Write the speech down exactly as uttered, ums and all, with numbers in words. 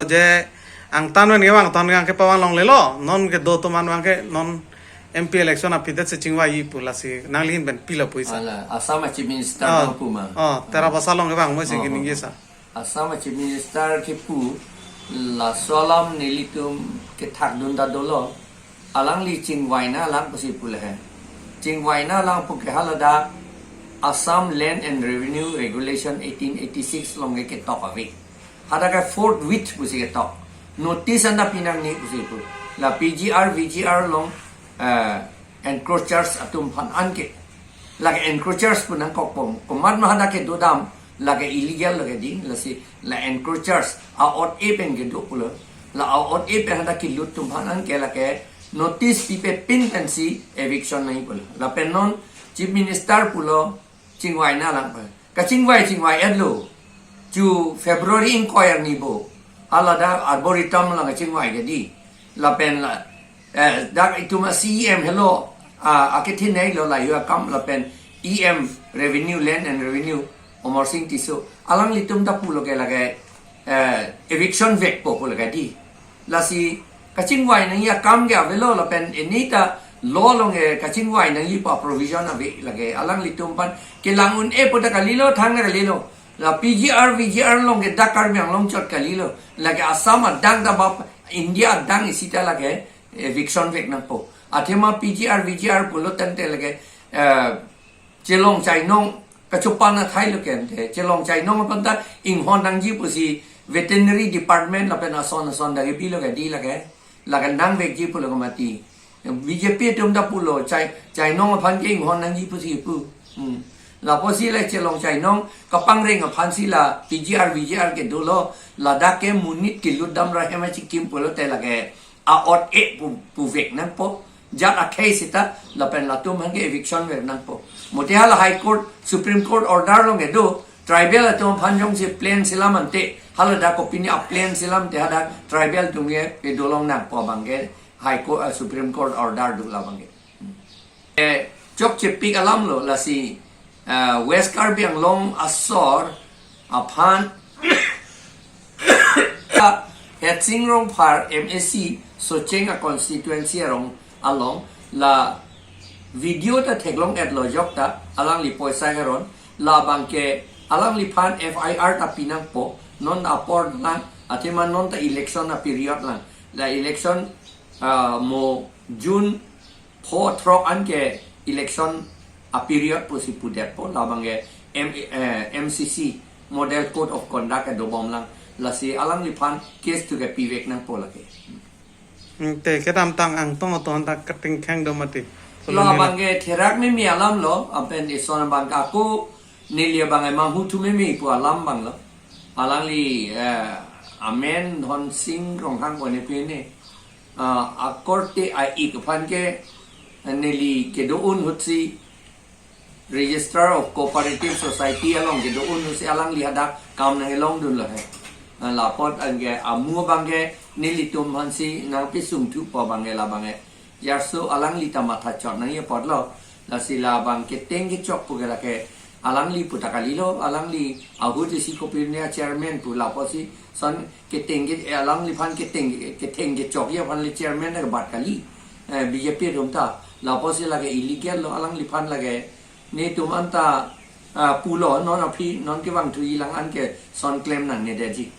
Je angtan pen kevang ton kang kepavang longlelo, non kedo atum an vang ke non M P election aphi det si chingvai pu, lasi nangli ahin pen pilo pu isi. Ala, Assam a Chief Minister Ah. Nang pu ma. Oh, Terabasa along kevang mo si Oh, kining oh. Isi. Assam a Chief Minister kepu laso alam nelitum kethakdun ta dolo. Alangli chingvai nanglang pusi pu le he. Chingvai nanglang pu ke haladak Assam Land and Revenue Regulation eighteen eighty-six along ke ketok ave. Hadak ke forthwith pusi ketok. Notice anta pinangne pusi pu. La P G R, V G R along, eh, encroachers atum aphan anke. Lake encroachers pu nangkok pom. Komat ma hadak kedo dam, lake illegal lake di, lasi la encroachers, a-ot-e pen kedo pulo. La a-ot-e pen hadak kelut atum aphan anke lake notice pipe pin pensi eviction nangji pulo. Lapen non Chief Minister pulo chingvai nanglang pu. Kachingvai chingvai-etlo. Chu February ingkoi arni bo. Haladak Arboretum along kachingvai ke di. Lapen la, eh, dak itum a C E M helo, ah, akethenei lo la yu akam lapen E M Revenue, Land and Revenue, Amarsing Tisso. Alanglitum ta pulo ke lake, eh, eviction vekpo pulo ke di. Lasi kachingvai nangji akam ke avelo lapen ini ta law along ke kachingvai nangji pu provision ave lake alanglitum aphan kelang un-e pu ta kalilo, thang ta kalilo. La P G R, V G R along ke dak Karbi Anglong chot kalilo. Lake Assam adang ta bap India adang isi ta lake eviction vek nangpo. Athema P G R, V G R pulo tangte lake, eh, chelong chainong kachopan athai lo ke ante. Chelong chainong aphan ta inghon nangji pusi veterinary department lapen ason ason ta kebilo ke di lake. Lake nangvekji pulo ke mati. B J P atum ta pulo chai, chainong aphan ke inghon nangji pusi pu. Hmm. Lapusi la chelong chainong kapangreng aphansi la P G R, V G R kedolo, ladak ke monit kelut dam ra hem achikim pulote lake a-ot-e pu, puvek nangpo. Jat akhei seta lapen latum aphan ke eviction vek nangpo. Mate hala High Court, Supreme Court order along kedo, tribal atum aphan jongsi plain selam ante, haladak kopine a-plain selam te hadak tribal atum ke pedolong nangpo abang ke High Court, ah, Supreme Court order do labang ke. Eh, chokchepik alam lo lasi, ah, West Karbi Anglong asor aphan Headsing Rongphar M A C Socheng a constituency arong along la video ta theklong-etlo jok ta alangli poisa keron labang ke alangliphan F I R ta pinangpo non apor lang athema non ta election a period lang la election, ah, mo June pho throk anke election a period pusi pudetpo labang ke M, eh, M C C Model Code of Conduct kedo bomlang lasi alangliphan case tu ke pivek nangpo lake. Hmm, te kedamtang angtong aton ta katingkheng do mati. Labang ke therak meme alam lo, apen ison abang ke ako neli abang ke manghu thu meme pu alam abang lo. Alangli, eh, amen Dhonsing Ronghang kone pine. Ah, akorte a-ik aphan ke, eh, neli kedo un ahutsi Registrar of Cooperative Society along kedo un ahutsi alangli hadak kam nangkelongdunlo he. Ah, lapot anke amu abang ke nelitum aphansi nangpesung thupo abang ke labang ke. Jarso alangli ta mathachot nangji apotlo. Lasi labang keteng kechok pu ke lake alangli pu ta kalilo, alangli ahut isi kopine a chairman pu lapusi son keteng ke, eh, alangliphan keteng, keteng kechokji aphan le chairman ta kebat kali, eh, B J P atum ta. Lapusi lake illegal lo alangliphan lake netum anta, ah, pulo non aphi non kevang thuji lang anke son klem nangne detji.